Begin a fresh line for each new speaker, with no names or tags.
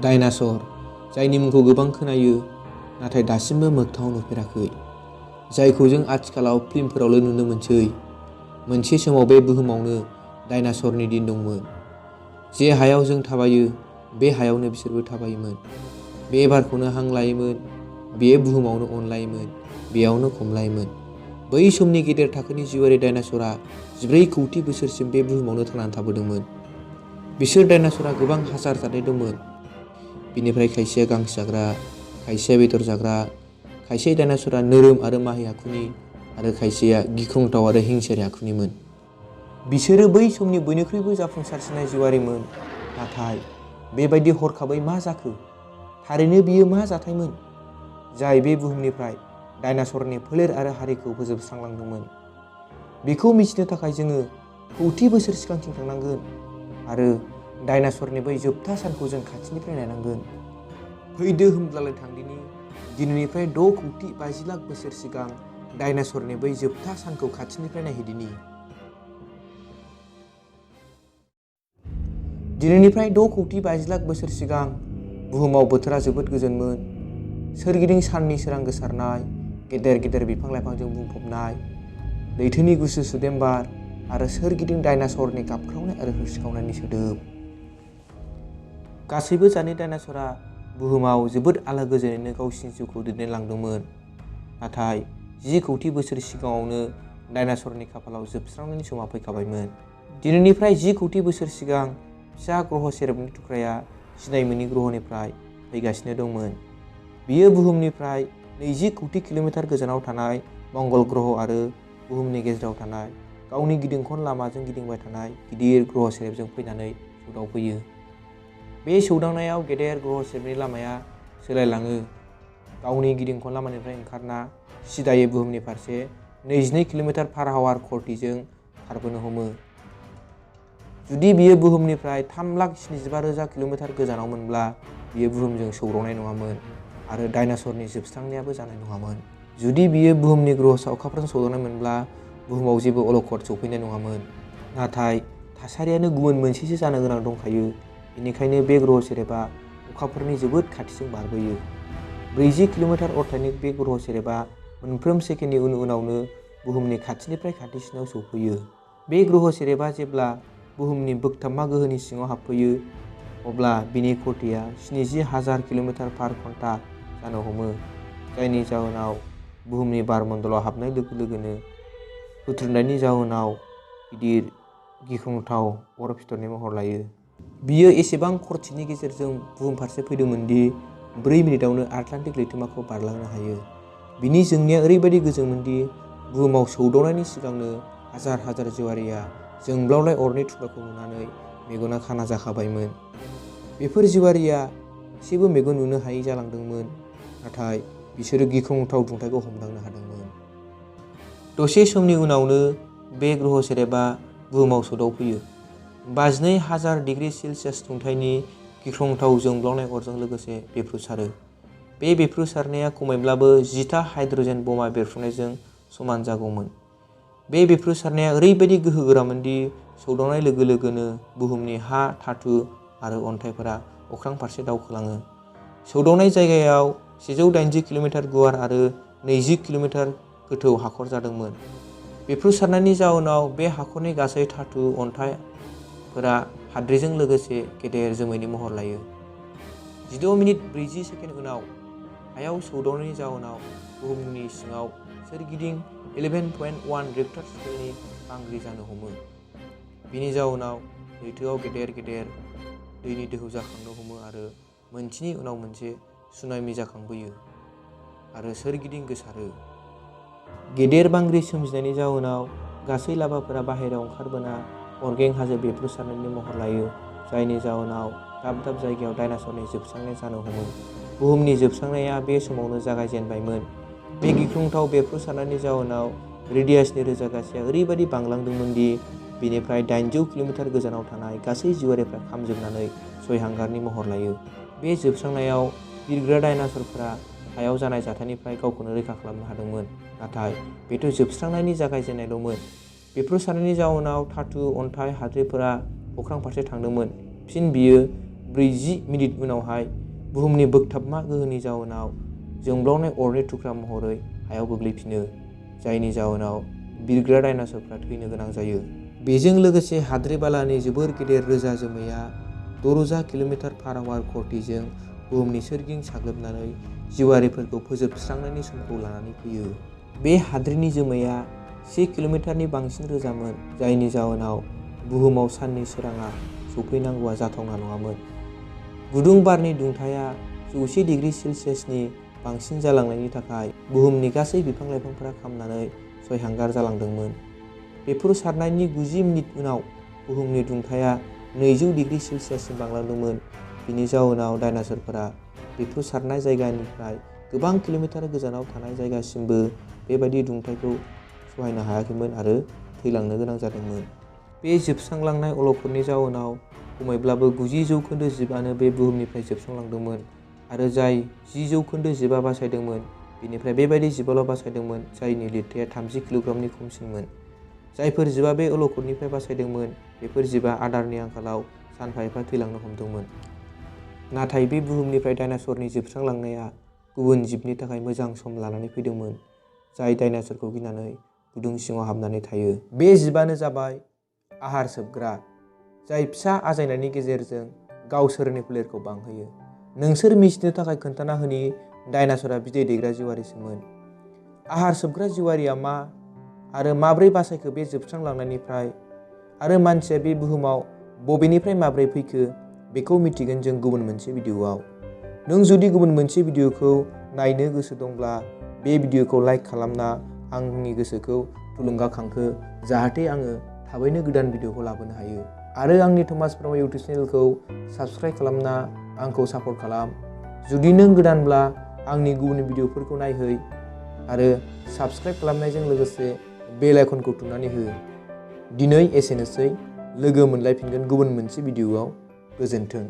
Dinosaur, जायनि मुंखौ गोबां खोनायो नाथाय दासिमबो मोगथाङाव नुफेराखै, जायखौ जों आथिखालाव फिल्मफोरावल' नुनो मोनसै। मोनसे समाव बे बुहुमावनो डायनासरनि दिन दंमोन। जे हायाव जों थाबायो बे हायावनो बिसोरबो थाबायोमोन। बे बारखौनो हां लायोमोन, बे बुहुमावनो अनलायोमोन, बेयावनो खमलायोमोन। बै समनि गेदेर थाखोनि जिउआरि डायनासरा 14 कौटि बोसोरसिम बे बुहुमावनो थांनानै थाबोदोंमोन। बिसोर डायनासरा गोबां हाजार जाथाय दंमोन। बिनिफ्राय खायसेया गांसो जाग्रा, खायसेया बेदर जाग्रा, खायसे डायनासरा नोरोम आरो माहि आखुनि आरो खायसेया गिख्रंथाव आरो हिंसायारि आखुनिमोन। बिसोरो बै समनि बयनिख्रुइबो जाफुंसारसिननाय जिउआरिमोन। नाथाय बेबायदि हरखाबै मा जाखो? थारैनो बियो मा जाथायमोन जाय बे बुहुमनिफ्राय डायनासरनि फोलेर आरो हारिखौ फोजोबस्रांलांदोंमोन? बेखौ मिथिनो थाखाय जोङो कौटि बोसोर सिगांथिं थांनांगोन आरो डायनासरनि बै जोबथा सानखौ जों खाथिनिफ्राय नायनांगोन। फैदो होमब्लालाय थांदिनि दिनैनिफ्राय 6 कौटि 50 लाख बोसोर सिगां डायनासरनि बै जोबथा सानखौ खाथिनिफ्राय नायहैदिनि। दिनैनिफ्राय 6 कौटि 50 लाख बोसोर सिगां बुहुमाव बोथोरा जोबोद गोजोनमोन। सोरगिदिं साननि सोरां गोसारनाय, गेदेर गेदेर बिफां लाइफांजों बुंफबनाय, लैथोनि गुसु सुदेम बार आरो सोरगिदिं डायनासरनि गाबख्रावनाय आरो होस्रिखावनायनि सोदोब। गासैबो जातनि डायनासरा बुहुमाव जोबोद आलो गोजोनैनो गावसिनि जिउखौ दैदेनलांदोंमोन। नाथाय 10 कौटि बोसोर सिगाङावनो डायनासरनि खाफालाव जोबस्रांनायनि समा फैखाबायमोन। दिनैनिफ्राय 10 कौटि बोसोर सिगां फिसा ग्रह सेरेबनि थुख्राया सिनाय मोनै ग्रहनिफ्राय फैगासिनो दंमोन। बियो बुहुमनिफ्राय 20 कौटि किल'मिटार गोजानाव थानाय मंगल ग्रह आरो बुहुमनि गेजेराव थानाय गावनि गिदिंखन लामाजों गिदिंबाय थानाय गिदिर ग्रह सेरेबजों फैनानै सौदावफैयो। बे सौदावनायाव गेदेर ग्रह सेरेबनि लामाया सोलायलाङो, गावनि गिदिंखन लामानिफ्राय ओंखारना सिदायै बुहुमनि फारसे 22 किल'मिटार पार आवार खरथिजों खारबोनो हमो। जुदि बियो बुहुमनिफ्राय 3,75,000 किल'मिटार गोजानावमोनब्ला बियो बुहुमजों सौदावनाय नङामोन आरो डायनासरनि जोबस्रांनायाबो जानाय नङामोन। जुदि बियो बुहुमनि ग्रहसा अखाफोरजों सौदावनायमोनब्ला बुहुमाव जेबो अलखद सौफैनाय नङामोन। नाथाय थासारियानो गुबुन मोनसेसो जानो गोनां दंखायो। बेनिखायनो बे ग्रह सेरेबा अखाफोरनि जोबोद खाथिजों बारबोयो। 40 किल'मिटार अरथायनि बे ग्रह सेरेबा मोनफ्रोम सेकेन्डनि उनावनो बुहुमनि खाथिनिफ्राय खाथिसिनाव सौफैयो। बे ग्रह सेरेबा जेब्ला बुहुमनि बोगथाबमा गोहोनि सिङाव हाबफैयो अब्ला बिनि खरथिया 70,000 किल'मिटार पार घन्टा जानो हमो, जायनि जाहोनाव बुहुमनि बारमण्डलाव हाबनाय लोगो लोगोनो हुथ्रोदनायनि जाहोनाव गिदिर गिख्रंथाव अर फिथरनि महर लायो। बियो एसेबां खरथिनि गेजेरजों बुहुम फारसे फैदोंमोन दि 4 मिनिटावनो आटलान्टिक लैथोमाखौ बारलांनो हायो। बिनि जोंनाया ओरैबायदि गोजोंमोनदि बुहुमाव सौदावनायनि सिगांनो हाजार हाजार जिउआरिया जोंब्लावनाय अरनि थुख्राखौ नुनानै मेगना खाना जाखाबायमोन। बेफोर जिउआरिया एसेबो मेगन नुनो हायै जालांदोंमोन, नाथाय बिसोरो गिख्रंथाव दुंथायखौ हमदांनो हादोंमोन। दसे समनि उनावनो बे ग्रह सेरेबा बुहुमाव सौदावफैयो। 52,000 डिग्री सेल्सियास दुंथायनि गिख्रंथाव जोंब्लावनाय अरजों लोगोसे बेफ्रुसारो। बे बेफ्रुसारनाया खमैब्लाबो 10 था हाइड्रजेन बमा बेरफ्रुनायजों समान जागौमोन। बे बेफ्रुसारनाया ओरैबायदि गोहोगोरामोन दि सौदावनाय लोगो लोगोनो बुहुमनि हा, धातु आरो अन्थाइफोरा अख्रां फारसे दावखोलाङो। सौदावनाय जायगायाव 180 किल'मिटार गुवार आरो 20 किल'मिटार गोथौ हाखर जादोंमोन। बेफ्रुसारनायनि जाउनाव बे हाखरनि गासै धातु अन्थाइफोरा हाद्रिजों लोगोसे गेदेर जोमैनि महर लायो। 16 मिनिट 40 सेकेन्ड उनाव हायाव सौदावनायनि जाउनाव बुहुमनि सिङाव सोरगिदिं 11.1 रिक्टार स्केलनि बांग्रि जानो हमो। बेनि जाउनाव लैथोआव गेदेर गेदेर दैनि दोहौ जाखांनो हमो आरो मोनसेनि उनाव मोनसे सुनामि जाखांबोयो आरो सोरगिदिं गोसारो। गेदेर बांग्रि सोमजिनायनि जाउनाव गासै लाभाफोरा बाहेरायाव ओंखारबोना अरगें हाजो बेफ्रुसारनायनि महर लायो, जायनि जाउनाव दाब दाब जायगायाव डायनासरनि जोबस्रांनाया जानो हमो। बुहुमनि जोबस्रांनाया बे समावनो जागायजेनबायमोन। बे गिख्रंथाव बेफ्रुसारनायनि जाउनाव रेडियासनि रोजागासेया ओरैबायदि बांलांदोंमोन दि बेनिफ्राय 800 किल'मिटार गोजानाव थानाय गासै जिउआरिफ्रा खामजोबनानै सयहांगारनि महर लायो। बे जोबस्रांनायाव बिरग्रा डायनासरफोरा हायाव जानाय जाथायनिफ्राय गावखौनो रैखा खालामनो हादोंमोन, नाथाय बेथ' जोबस्रांनायनि जागायजेननायल'मोन। बेफ्रुसारनायनि जाउनाव धातु, अन्थाइ, हाद्रिफोरा अख्रां फारसे थांदोंमोन। फिन बियो 40 मिनिट उनावहाय बुहुमनि बोगथाबमा गोहोनि जाउनाव जोंब्लावनाय अरनि थुख्रा महरै हायाव गोग्लैफिनो, जायनि जाउनाव बिरग्रा डायनासरफ्रा थैनो गोनां जायो। बेजों लोगोसे हाद्रि बालानि जोबोर गेदेर रोजा जोमैया 6,000 किल'मिटार पार आवार खरथिजों बुहुमनि सोरगिदिं साग्लोबनानै जिउआरिफोरखौ फोजोबस्रांनायनि समखौ लानानै फैयो। बे हाद्रिनि जोमैया 1 किल'मिटारनि बांसिन रोजामोन, जायनि जाउनाव बुहुमाव साननि सोराङा सौफैनांगौआ जाथावना नङामोन। गुदुं बारनि दुंथाया 100 डिग्री सेल्सियासनि बांसिन जालांनायनि थाखाय बुहुमनि गासै बिफां लाइफांफोरा खामनानै सयहांगार जालांदोंमोन। बेफ्रुसारनायनि 90 मिनिट उनाव बुहुमनि दुंथाया 200 डिग्री सेल्सियाससिम बांलांदोंमोन। बिनि जाउनाव डायनासरफोरा बेफ्रुसारनाय जायगानिफ्राय गोबां किल'मिटार गोजानाव थानाय जायगासिमबो बेबायदि दुंथायखौ सहायनो हायाखैमोन आरो थैलांनो गोनां जादोंमोन। बे जोबस्रांलांनाय अलखदनि जाउनाव खमैब्लाबो 90% जिबआनो बे बुहुमनिफ्राय जोबस्रांलांदोंमोन आरो जाय 10% जिबआ बासायदोंमोन बेनिफ्राय बेबायदि जिबाल' बासायदोंमोन जायनि लिरथाया 30 किल'ग्रामनि खमसिनमोन। जायफोर जिबआ बे अलखदनिफ्राय बासायदोंमोन बेफोर जिबआ आदारनि आंखालाव सानफा एफा थैलांनो हमदोंमोन। नाथाय बे बुहुमनिफ्राय डायनासरनि जोबस्रांलांनाया गुबुन जिबनि थाखाय मोजां सम लानानै फैदोंमोन, जाय डायनासरखौ गिनानै गुदुं सिङाव हाबनानै थायो। बे जिबानो जाबाय आहार सोबग्रा, जाय फिसा आजायनायनि गेजेरजों गावसोरनि फोलेरखौ बांहोयो। नोंसोर मिथिनो थाखाय खोन्थाना होनि डायनासरआ बिदै दैग्रा जिउआरिसोमोन। आहार सोबग्रा जिउआरिया मा आरो माब्रै बासायखो बे जोबस्रांलांनायनिफ्राय, आरो मानसिया बे बुहुमाव बबेनिफ्राय माब्रै फैखो बेखौ मिथिगोन जों गुबुन मोनसे भिडिअआव। नों जुदि गुबुन मोनसे भिडिअखौ नायनो गोसो दंब्ला बे भिडिअखौ लाइक खालामना आंनि गोसोखौ थुलुंगाखांहो, जाहाथे आङो थाबैनो गोदान भिडिअखौ लाबोनो हायो। आरो आंनि थमास ब्रह्म इउटुब चेनेलखौ साबस्क्राइब खालामना आंखौ सापर्ट खालाम। जुदि नों गोदानब्ला आंनि गुबुन भिडिअफोरखौ नायहै आरो साबस्क्राइब खालामनायजों लोगोसे बेल आइकनखौ थुनानै हो। दिनै एसेनोसै, लोगो मोनलायफिनगोन गुबुन मोनसे भिडिअआव। गोजोन्थों।